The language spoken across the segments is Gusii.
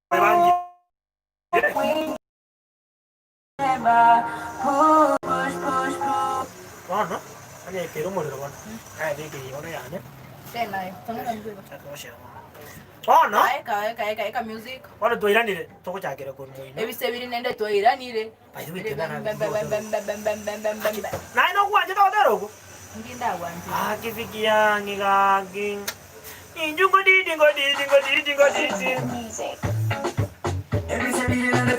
Kwebangire. Bono onye ekere omorero bono, naye beka eye bono yane. Chaka goshare bono. Bono, bono twairanire togochakera korwa moino. By the way, tena Naye nogwanchete ogotera okwo? Gaki vikiang'i gaki. Inchu ngodidi ngodidi ngodidi ngodidi.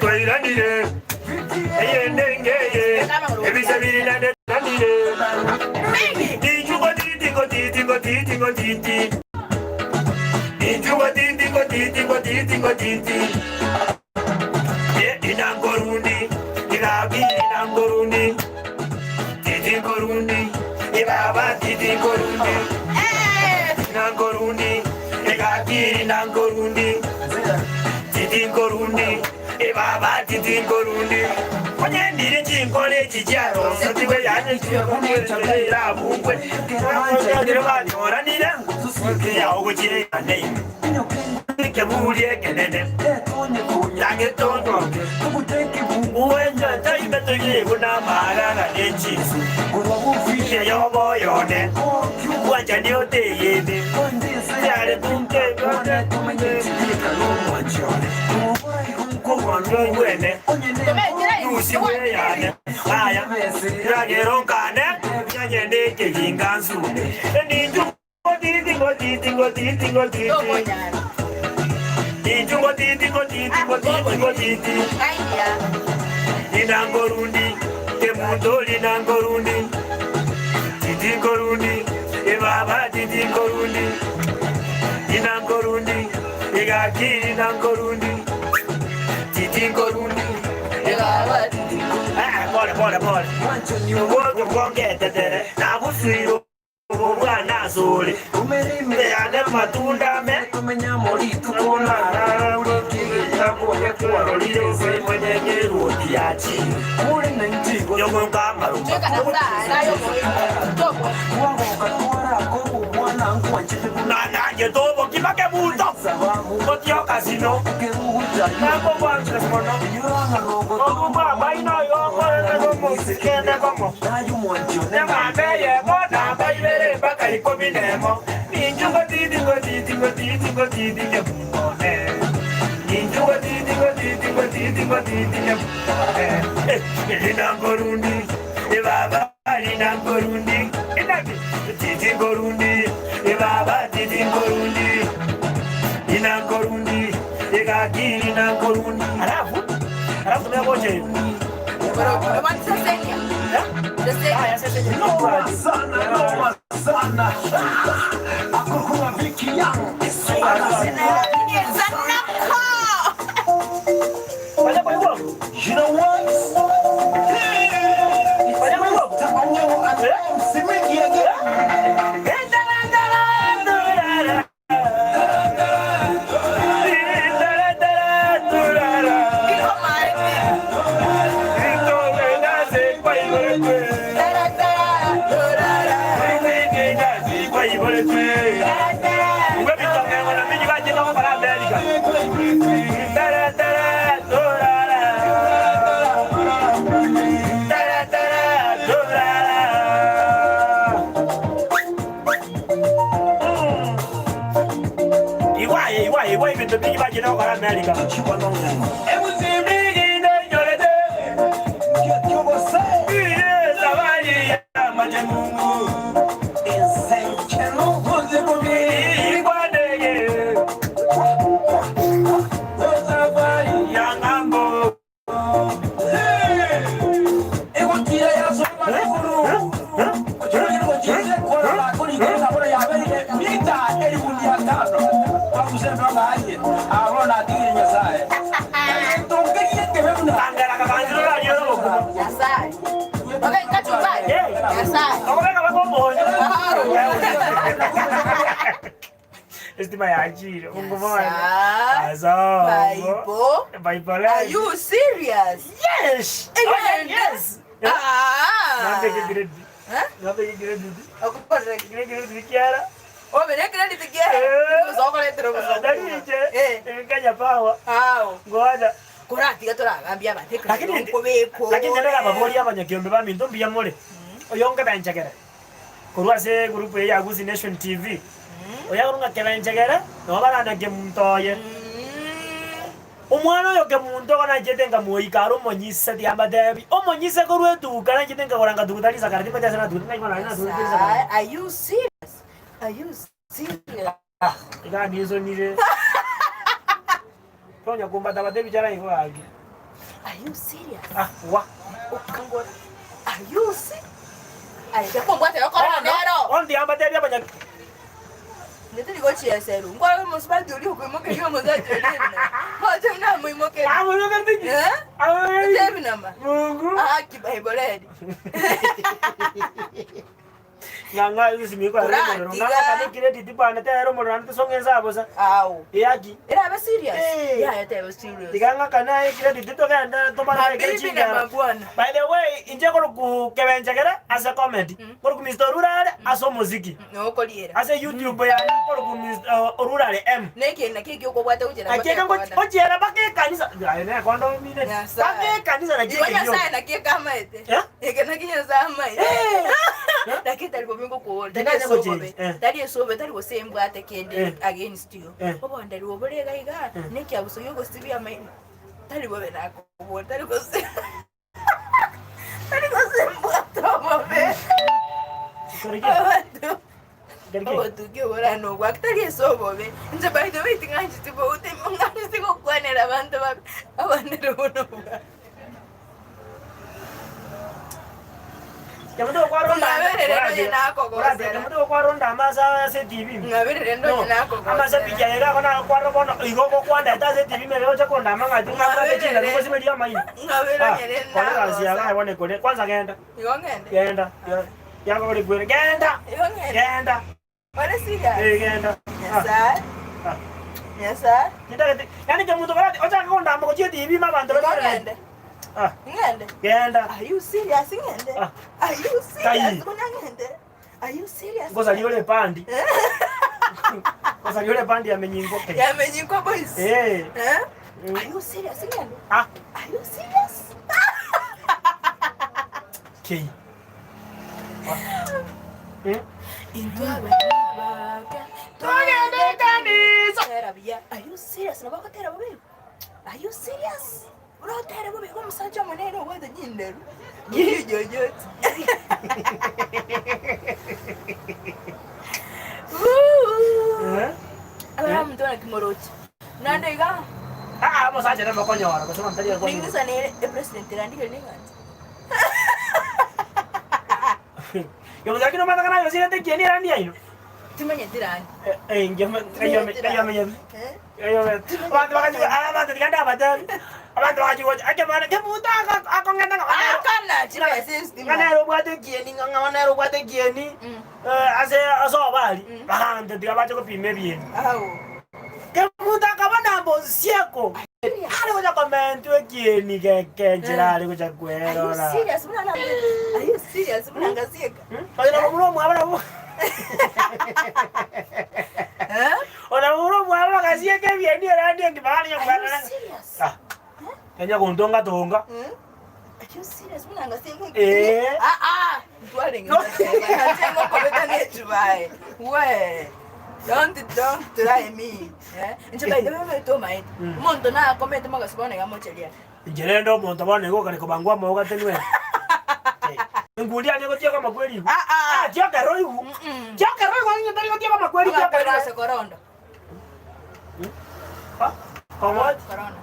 Twairanire eyende ngeye ebise biri nande twanire. Inchu ngodidi ngodidi ngodidi ngodidi. Inchu ngodidi ngodidi ngodidi ngodidi. Inangorundi, igabi inangorundi, titi ngorundi, ibaba titi ngorundi, inangorundi, igabi inangorundi, titi ngorundi, ibaba titi ngorundi. Onye ndiri chinkore echi chiarosetigwe yaani chirabungwe, banyoranire, yaogochire Ekeburi ekenene yagetotoke, Ogwenchete imetogie buna amaagaga ne chinsu, Eyobo yone, bwanchani oteyete, Yare tunke Bwene, Rusi bweyane, Aya, ragero nkane, Nyanyende ekeginga nsume, Eninchu Obwana asore, eyane amatunda ame, Nananchete obokima kebuto, gotioka sino, nakobwanchire mono, obobwamaino oyo okorete komo, kende komo. Nemamba eyemo, namba ibere, mpaka ikomi nemo. Ninchu ngotiti ngotiti ngotiti ngotiti kebuto one. Ninchu ngotiti ngotiti ngotiti ngotiti kebuto one. Eh, Rinangorundi, ebaba rinangorundi, inaki titi ngorundi, ebaba titi ngorundi, rinangorundi, egaki rinangorundi. Alafu, alafu negoche. Noma sana, noma sana. Akokuna Vicky Young. You know what? MC Mickey again. Estima yachire ungumona Bible. Bible. Are you serious? Yes. Again? Yes. Ah. Nambeke grade B. Huh? Nambeke grade B. Okukorera Grade grade B kiara. Obe ne credit ki Eh. Gose okoretera obosaku. Tari inche, Eh. Kenya Power, Ao. ngocha. Koratiga toragambie abanto ekero Lakini ndi- nkobekwa lakini ore. ndere ababoria abanyakiombe baminto mbuya more, oyo nkebenchegere korwa ase egroup eye ya Gusii Nation TV, oyo akorwa ng'a kebenchegere nabo baranda kemunto oye. Omwana oyo kemunto igo nachete nkamoika are omonyise tiambatebi, omonyise korwa etuka nachete nkagora nkatuguta risakara timanyeti ase natugete ng'ai bono naende natugete risakara. Nyasae, are you serious? Are you serious? Ah, iga ninsonire. Tonya kombatabata ebichara igo gaki. Are you serious? Ah, wa. Okangora. Are you serious? Aye, jakombwatera korona nero. Bono tiambatebi abanya Inche tari gochieserwa, nkore omosubati oria okoimokeria omosacha oria ebinama. Moche namoimokeria. Amoimokeria ki? Eh? Amoimokeria Ase ebinama. Mungu. Ahaki Bible eri. Ng'a ng'a esimi eko Koratiga. omorero ng'a ng'a kane credit bwana tera omorero naende tosonge ense abosa. Ao. Eyaki. Erabe serious? Eh. Yaya tebe serious. Tiga ng'a kane aye credit togende tomare Mabibi na chingero. mabwana. By the way, inche koroku kebenchegere ase comment. Koroku Mr. Rurare ase omoziki. Nokoriera. Ase YouTube yaye korokwa Mr Orurare M. Neke naki eki okobwata gochera Naki eke mpaka ekonda. gochiera mpaka ekanisa aye nekonda omine Nyasae. mpaka ekanisa naki Igo eke gioka. Nyasae naki eke amaete. Eh? Eke naki Nyasae amaete. Eh. Lakini tari bobe ngokoboria, Tari tari ase ase obobe. gochengi, eh. Tari ase obobe, tari gose mbwate kende Eh. against you. Eh. Obonderi obore iga iga, Eh. nekiabuso giogosibia amaino. Tari bobe nakoboria, tari gose. Tari gose mbwate obobe. Abanto obotuki oborano obwake tari ase obobe. Inche by the way ting'ancheti bobe, ting'ancheti gokwanera abanto babe abande bono obwake. Ng'aberere nonye nakogosera. Ng'aberere nonye nakogosera. Ng'aberere nonye nagosa. Igo ng'ende. Igo ng'ende. Ore serious? Eh, genda. Nyasae. Ah. Nyasae. Nindagete. Yaani ke muntu barati ochake kondamba gochia TV ma abanto Igo barore. ng'ende. Ah, Ng'ende. genda. Are you serious ng'ende? Ah. Are you Tai. serious buna ng'ende? Are you serious? Ngosaria ore epandi. Ngosaria ore epandi ya menyingo. Yamenyikwa boys. Eh. Eh? Mm. Are you serious ng'ende? Ah, Are you serious? kei. Mm. Intwe abana bake Togende ekanisa. Tera buya. Are you serious? Nabo ogotera bobe igo? Are you serious? Orotere bobe igo omosacha omonene obwate chinderu. Chijojote. Eh? Abana omonto naki moroche. Naende iga Ah, omosacha nabo okonyora gose abanto tari okonyora. ning'isa nere epresident erandikere ning'anche. Lakini omanyete ng'a naye osirete ekieni erandi yaino. Timanyeti randi. Eh, eh, inche ma- eyome- eyomeyete. Eyomeyete. Abanto bakachigo- ah, abanto tiga ndabatebi. Abanto bakachigocha, ekemana kebuta aka- akong'enta ng'a bana- Akana chibesa esitima. ng'a nere obwate ekieni, ng'a ng'a nere obwate ekieni, Mm. eh, ase ase obari, Mm. baganto tiga bache gopima ebieni. Ao. Kemunto akaba namba osieko, are gocha komentwa ekieni gekenchera are gocha Are you kwerora. serious? Buna na Are you serious? Buna ngasieka. Onye na momura omwabo nabo Eh? ona momura omwabo bagasieka ebieni erandi engima barenge Are you kwerora. serious? Ah, Kenya gontonga tonga. Hmm? Are you serious? Buna ngasieka. Eh. Ah ah. Ntware No. ngasieka. Ngokobeta nechibae. We. Don't don't try me. Eh? Inche by the way to my. Mm. Omonto na comment magasibona gamocheria. Inche rende omonto bono igo okare kobangwa amauga tenwe. Enkundi yane egotioka amakweri igu. Ah ah. Ah, tiokero igu. Mm-mm. Tiokero igu onye tari gotioka amakweri tiokero Amakweri igu. gose korondo. Ah, kong'ochi. Corona.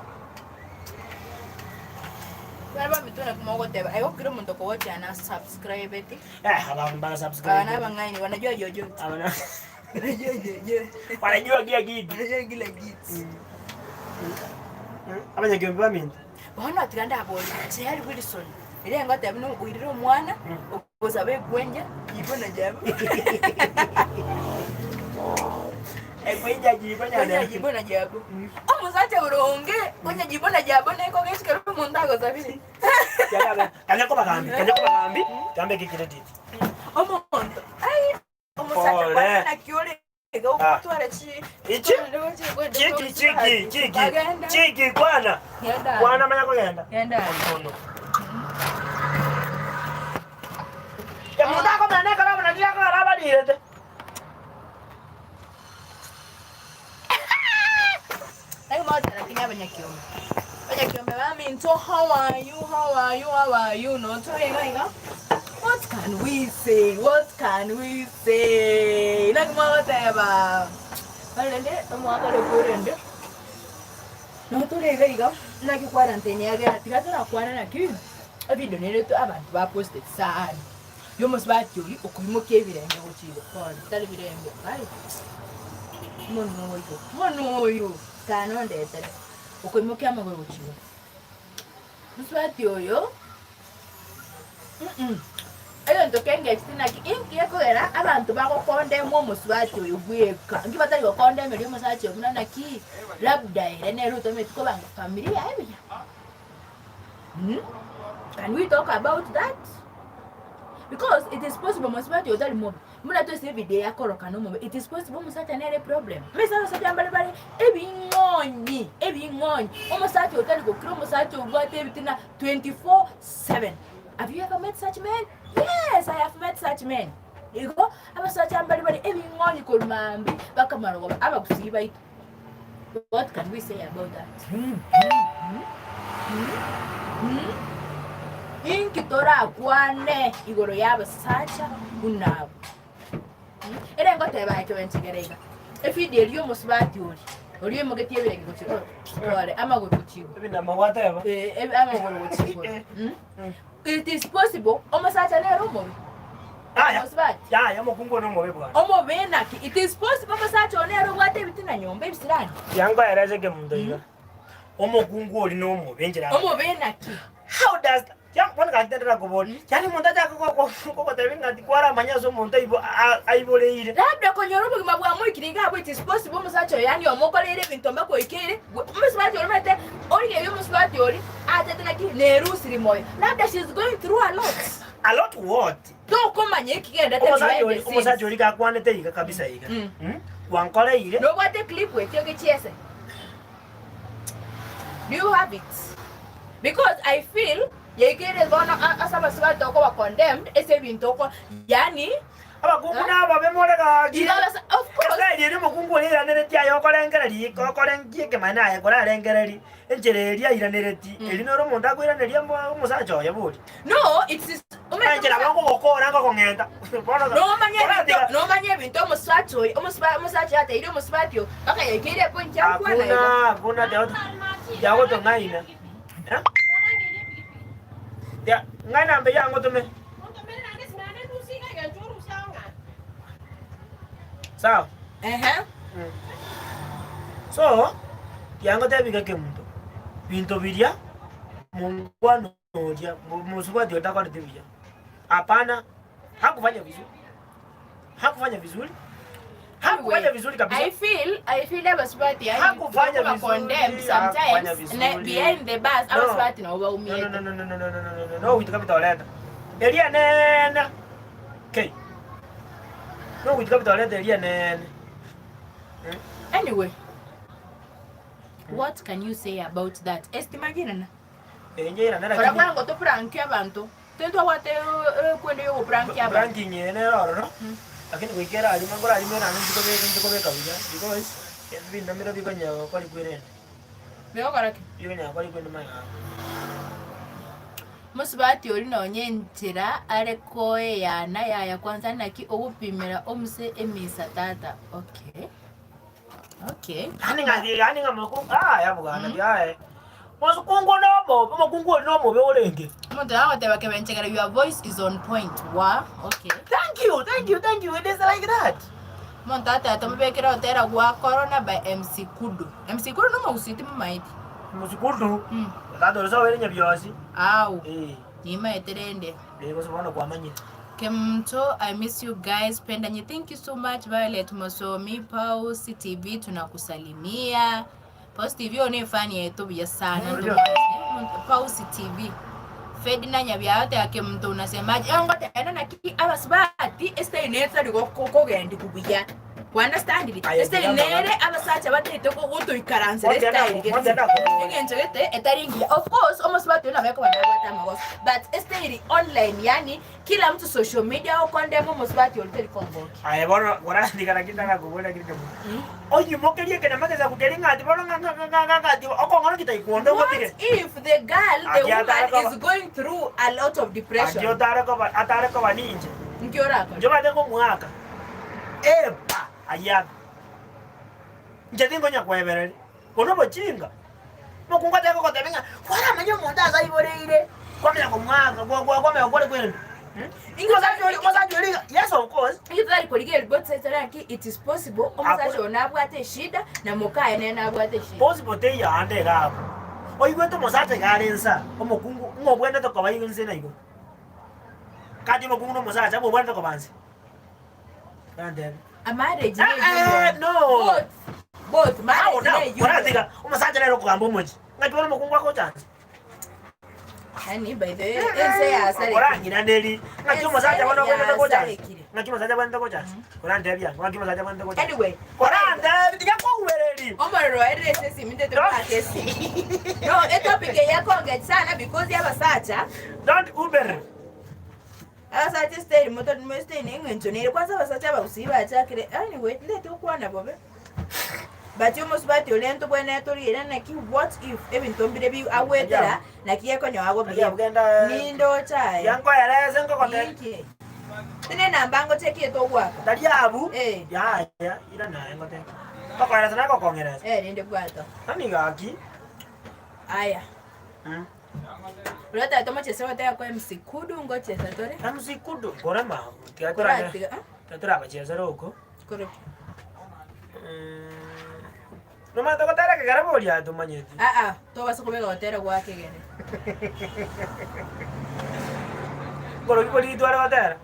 Bana baminto naki mogoteba igo kera omonto okogochia na subscribeti Eh, abantu bara subscribe. abana abang'aini wanajua yoyote Abana. wanajua yoyote Wanajua kila kitu. wanajua kila kitu Abanyakiombe baminto. Bono tiga ndaborie Tayari Wilson riria ngoteba buna oirire omwana ogosaba egwenja ibo na jabu Egwenja jibo Konya nyane. jibo na jabu omosacha oronge konya jibo na jabu neko gesikero omonto agosabire Kanya kobagambi, kanya kobagambi, gambe ki credit. omonto ai omosacha Pole. kwana naki ore. iga Ah. otware chi Ichi? Chiki chiki chiki chiki kwana. Kwana manya kogenda. Genda. Otono. Kemunto akomenya nekero buna riria akogera abarirete. Naki mogoteba lakini abanyakiombe. Abanyakiombe baminto how are you, how are you, how are you, notore iga iga. What can we say, what can we say? Naki mogoteba? Bono rende omwaka ore korende notore iga iga naki quarantine yagera tiga torakwane naki evideo nere abanto ba posted sana. Ya omosubati oria okoimokia ebirenge gochia igoro, pole, tari birenge, ai, omonwa oyo, omonwa oyo, tana ondetere, okoimokia amagoro gochia igoro. Mosubati oyo, mm egento kengechete naki, inki gekogera abanto bagokondemwa omosubati oyo bweka, inki batari gokondemeria omosacha oyo buna naki, labda ere nere otameti kobanga familia yaye buya. Can we talk about that? Because it is possible mosubati oyo tari mobe, buna twese evideo eye akorokana omobe, it is possible omosacha nere eproblem. Omanyete abasacha mbare bare ebing'onyi, ebing'onyi, omosacha otari gokira, omosacha obwate ebitina 24/7. Have you ever met such men? Yes, I have met such men. Igo, abasacha mbare bare ebing'onyi korwa mambia bakamara goba abagusii baito. What can we say about that? Inki torakwane igoro y'abasacha buna abwo? Ere ngoteba aye kebenchegere iga, evideo eria y'omosubati oria, oria oimogetie ebirenge gochia igoro, rore amagoro gochia igoro. Ebinama gwateba. Eh, eb- amagoro gochia igoro. Mm? It is possible omosacha nere omobe. Yaya, Omosubati. yaya, omokungu one omobe bwana. Omobe naki? It is possible omosacha one nere obwate ebitina nyomba ebisirani. Tiankoeresa ekemunto iga. Omokungu oria nomobe enchera. Omobe naki? How does ya bono gaki tendera koboria. Yaani omonto achake gogotebia ng'a tikwaramanya ase omonto aibo aiboreire. Labda konyora obogima bwamoikire iga abwo it is possible omosacha oyo yaani omokoreire ebinto mpaka oikeire omosubati oria omanyete origereria omosubati oria achete naki nerusiri moyo labda she is going through a lot. A lot what? Tokomanya ekigenderete Omosacha behind oria the scenes. omosacha oria gakwanete iga kabisa iga. Mm. Gwankoreire. Nobwate clip etio gechiese? Do you have it? Because I feel yaikeire bono a- ase abasubati okoba condemned ase ebinto oko yaani Abakungu Eh? nababe more gaki. Igo abasa- of course. Ase erio omokungu oria airaneretie aye okorengereria iko okorengia ekemanyererio aye korarengereria enchera eria airaneretie, erio noro omonto akoiraneria mbo- omosacha oye bori. No, it is omanyete Enchera omosa- bagogokora ngokong'enta. Bono nomanye ebinto oratiga- nomanye ebinto omosacha oyo omosuba omosacha ateire omosubati oyo mpaka yaikeire epoint yakwana igo. Hakuna hakuna tiagotong'aina. Eh? Tia ng'ai namba eyio angotome. Sawa? Ehe. So, tiangotebi iga kemunto, binto biria mongwana oria mosubati otakoreti buya. Hapana, hakufanya vizuri. Hakufanya vizuri. Hakufanya vizuri kabisa. I feel I feel abasubati yani Hakufanya bakuba vizuri, condemned hakufanya sometimes na vizuri. behind the bars No. abasubati nabo No, no, baumiete. no, no, no, no, no, no, no, no, no, goika bitoleta. Eria nene. Kei. No goika bitoleta eria nene. Anyway, what can you say about that? Estima girana. Enye irana Kora lakini kwango to prank abanto. Tintwabwate ekwende y'ogoprankia abanto. Pranking eye nere ororo, lakini goika erarime nkorarime naende nchikobeka nchikobeka buya because ebinto mbire bikonyara gokora kwerende. Bigokora ki? Bikonyara gokora kwerende magega. Mosubati oria nonya enchera are koeyana yaya kwanza naki ogopimera omuse emisa tata okay. Okay. Yaani ng'a yaani ng'a mokungu aya bwana yaye. Mokungu nomobe, omokungu oria nomobe orenge. Omonto agoteba kebenchegera your voice is on point wa okay. Thank you, thank you, thank you. It is like that. Omonto ateba mobekere otera gwa corona by MC Kudu. MC Kudu nomogusii timomaeti. MC Kudu. Mm. Tata ore sobe nyabiosi. Au. Eh. Nimaete rende. Eh, gose bono kwamanyire. Kemto, I miss you guys. Pendanyi, thank you so much. Violet Mosomi, Pausi TV, tunakusalimia. Pausi TV one efani yetu buya sana. Ndio. Pausi TV. Ferdinand Nyabiate ake mto unasemaje? Eh, ngote ena naki abasubati estainetsa ligo kogendi kubuya. Kwa-understandire? Aye, Estyle tiga nere amang'ana. abasacha bataete go- gotoikaransera Motiga estyle nako- gete. motiga nako- Eng'encho gete etari engiya. Of course, omosubati oyo nabo ekoba nabwate amagoso but estyle online yaani kila mtu social media okondema omosubati oria teri kongokia. Aye bono koratiga lakini tarakoboria kende mono. Oyimokerie ekenyama egesaku keria ng'a ati bono ng'a ng'a ng'a ng'a ng'a ati okong'orokia taikwondo What ogotire. if the girl, the Aki atare woman koba is going through a lot of aki depression? otare koba atare koba ninche. Nki orakore? Inche omanyete ngomoaka epa ayio ake. Inche tinkonya koebereria, bono obochinga. Omokungu atari gogotebia ng'a kwaramanya omonto ase aiboreire, kwamanya komoaka gwa gwa kwamanya gokora kwende Inki Omosacha oria omosacha oria iga yes of course. Inki totari korigereria both sides tore naki it is possible omosacha Akore oyo nabwate eshida na mokaye nere nabwate eshida. Possible teiyo ande iga abwo. Oigwete omosacha iga are nsa, omokungu ng'a obwenerete koba igo nse na igoro. Kati omokungu na omosacha ng'a obwenerete koba nse. Nantebe. A marriage ne Eh, eh, union. no. Both, both Awo marriage now, ne union. oratiga omosacha nere okogamba omochie. Ng'aki bono omokungu agocha nse. Yaani by the way, ense yasarekire. Orang'iraneri ng'aki omosacha bono obwenerete gocha nse. Yasarekire. Ng'aki omosacha abwenerete gocha nse. Orantebia ango, ng'aki omosacha abwenerete gocha nse. Anyway, Orantebi tiga koubereria. omorero oerire ase esimi ntete goaka esimi. No, etopic eye ekongechi sana because abasacha, Don't uber. abasacha esiteri moto esiteri na eng'encho nere kwanza abasacha abagusii bachakire anyway ntete gokwana bobe. But omosubati oria ntobwenerete torigereria naki what if ebinto mbire bi agwetera naki gekonyoa Aria agobiga. genda Nindoche aye. yankoerese nkogote Inki? Tine enamba ngochekie togoaka. tari abu Eh. yaya ira naye ngote tokoeresa nagokong'eresa Eh, rende bwata. nani gaki Aya. Mm. Oria tata tomochese goteba kwa MC Kudu ngochesa tore. MC Kudu korema tiga torage Koratiga, ah? tiga torabachesera oko Kore. Nomanyete gotera ekegere boria tomanyeti. Aa, tobasa kobeka gotera gwa kegere. Nkoroki koria tware gotera?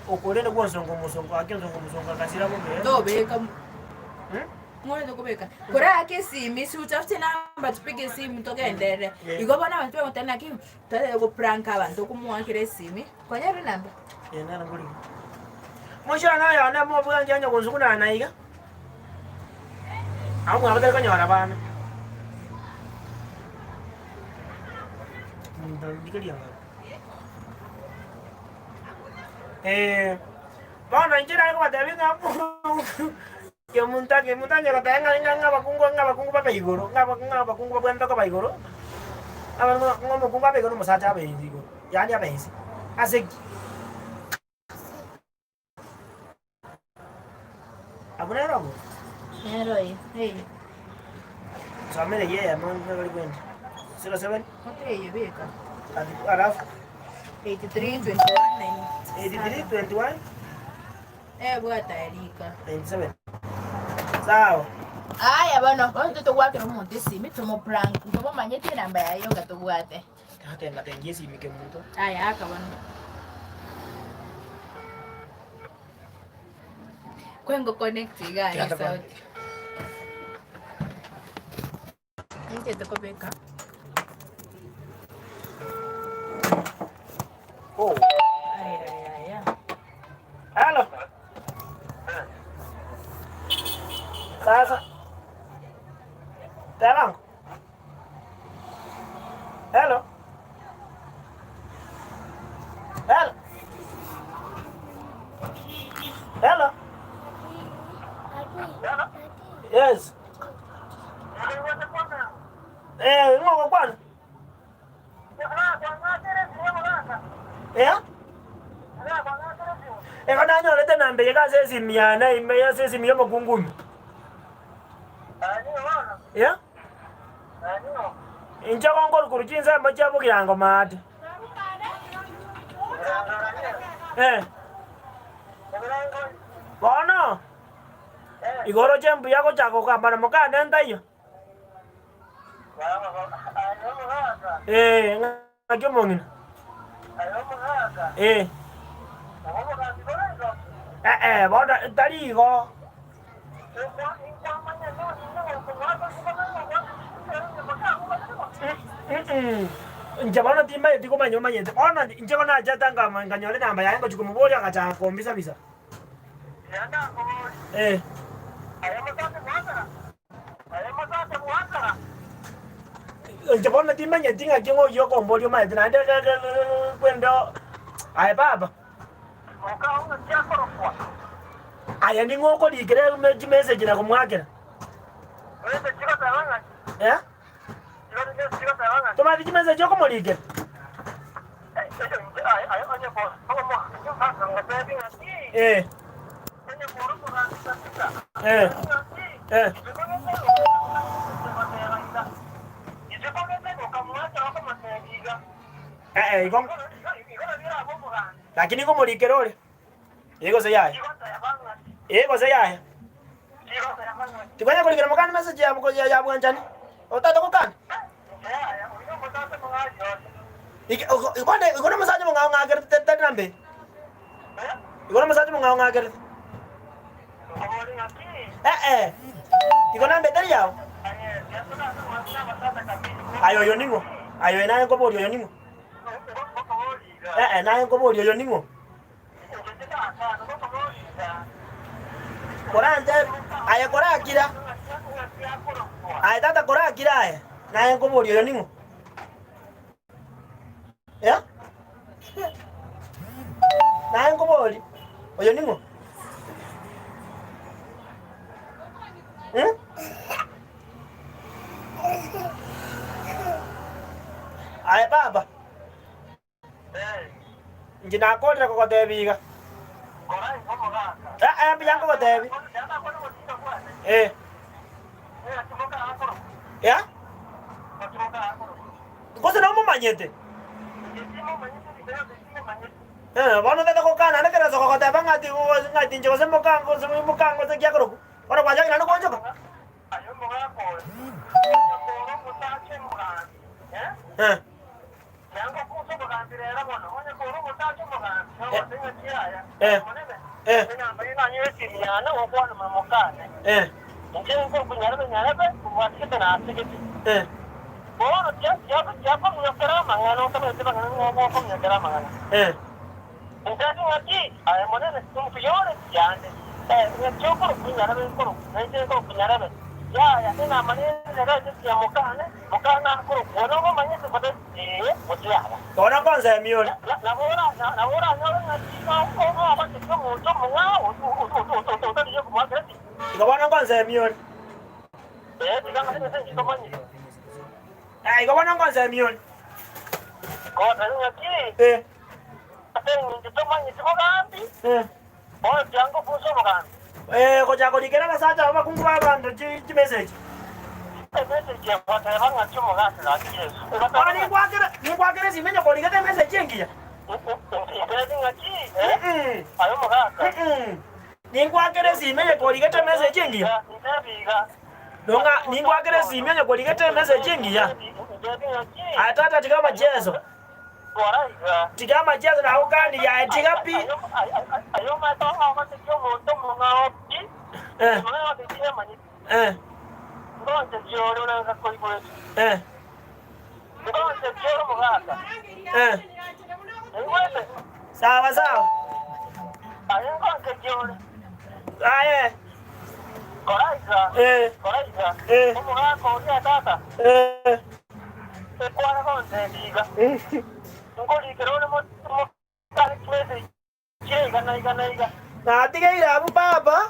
Oko rende gwa onsongo omosongo gaki onsongo omosongo agasira bobe. Tobeka. Hmm? Ng'ore tokobeka. Korake esimi, si utafute namba tupige simu togenderere. Yeah. Igo bono abanto bagoteba naki totagete goprank abanto okomoakera esimi. Konyare namba. Eh, nere nkorigia. Mochano oyo one mobwanche onye gonsukunana iga. Abwo mwabo tari konyora abana. Omonto ndigeria ng'a. Eh, bono inche nare kobatebia ng'a kemunto kemunto onye goteba ng'a ng'a ng'a abakungu ng'a abakungu babe igoro, ng'a aba ng'a abakungu babwenerete koba igoro, aba ng'a ng'a omokungu abe igoro omosacha abe igoro, yaani abe inse. Ase ki? Abwo nere obo? Nere oyo, eh. Somera eyio eyemo nigo rikwenda. 07 Ote eyio beka. Alafu 83 21 97. 83 21 Eh, bwata erika. 97. Sawa. Aya bono, bono totogwakera omonto esimi tomoprank, ntobomanyeti enamba yaye yoka tobwate. Tenga tenga esimi kemunto. Aya aka bono. Kwengo connect iga aye Tiga sauti. Inche tokobeka. Oh. Aya aya aya. Halo. Sasa. Tebango. Hello. Hello. Hello. Yes. Eh, ng'o gokwana? Eh? Ego nanyorete namba eye ase esimi yane ime ase esimi y'omokungu ime. Yeah? Inche gonkorwa chinsemo chia bogirango maate. Eh. Bono, igoro che mbuya gochaka kogamba na mokane ntaiyo. Eh, ng'aki omong'ina. Eh. Eh, eh, bono tari igo. Inche bono timanyeti komanya omanyete, bono inche bono nachete nkama nkanyora enamba yaye ngochia komoboria agachaka kombisa bisa. Eh. Inche bono timanyeti ng'aki ng'a oyio okomboria omanyete naende kwende aye baba. Aye ning'o okorikera chimessage na komwakera? Eh? Tomanyeti chimessage okomorikera? Eh. Eh. Eh. Eh, eh, igo lakini igo omorikera ore eh gose yaya eh gose yaya tikwanya korikera mokani message ya ya ya bwanchani otata gokana Ike- ogo- bono igo na omosacha omong'ao ng'akerete tari na mbe igo na omosacha omong'ao ng'akerete eh eh igo na mbe tari yao Aye oyo ning'o? Aye oyo naye nkoboria oyo ning'o? Eh eh naye nkoboria oyo ning'o? Korante aye korakira aye tata korakira aye naye nkoboria oyo ning'o? Eh? Naye nkoboria oyo ning'o? Eh? Aye baba, inche nakorire kogotebia iga. Eh, eh, mbuya nkogotebia. Eh. Yeah? Gose nomomanyete? Eh, bono otete gokana naende kera ase kogoteba ng'a ati ng'a ati inche gose moka gose moka gose ki akorokwa, bono gwachakire naende goonchoka. Eh. Eh. Eh. Eh. Eh. Eh. Bono nkonsemia ore. Igo bono nkonsemia ore. Igo bono nkonsemia ore. Eh. Eh. Eh, gochaka korikera abasacha abakungu b'abanto chimessage. Bono ninkwakera ninkwakera esime onye korigete emessage engiya. Mm-mm. Mm-mm. Ninkwakera esime onye korigete emessage engiya. Nonga ninkwakera esime onye korigete emessage engiya. Aye tata tiga amacheso. Tiga amacheso nagokanirie aye tiga pi. Eh. Eh. Eh. Eh. Sawa sawa. Aye. Eh. Eh. Eh. Natigeire abwo baba,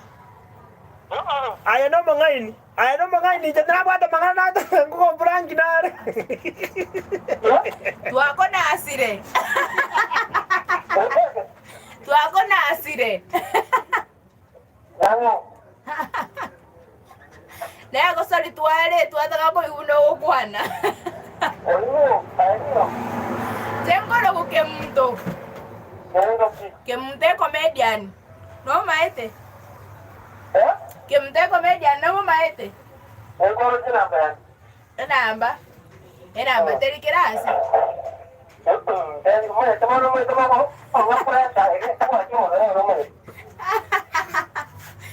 aye nomong'aini, aye nomong'aini inche nabwate amang'ana nataka nkogopranki nare. Twakonasire. Twakonasire. Negosori tware twataka koigwa buna ogokwana. Inche nkoroku Kemunto. Kemunto ecomedian. Nomaete? Kemunto ecomedian nomomaete? Enamba, enamba teri kera ase.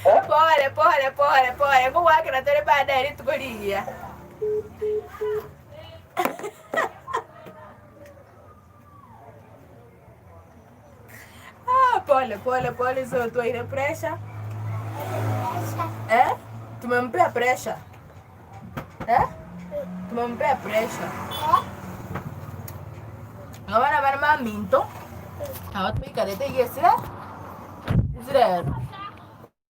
Pole pole pole pole, nkogwakera tore baadaye rituko rigiya. Ah, pole pole pole, so twaire pressure eh? Tumempea pressure eh? Tumempea pressure. Igo bono abana baminto, nabo toikarete iga esire, esirero.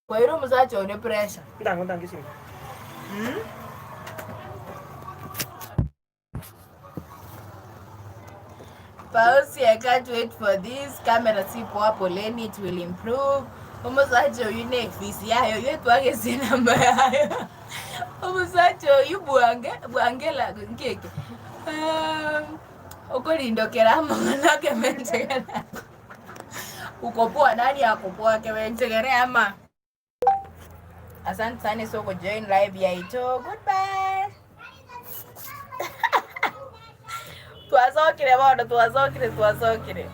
Kwaire omosacha one pressure. Ntango ntange esimo. Pausi, I can't wait for this. Camera si poa, poleni, it will improve. Omosacha oyu ne efisi yaye, oyu etwagesie namba yaye. Omosacha oyu bwange, bwangela nkeke. Um, okorindokera amang'ana kemenchegere. Uko poa, nani ako poa kemenchegere ama? Asante sana so kujoin live yaito. Goodbye. Twasokire bono, twasokire, twasokire.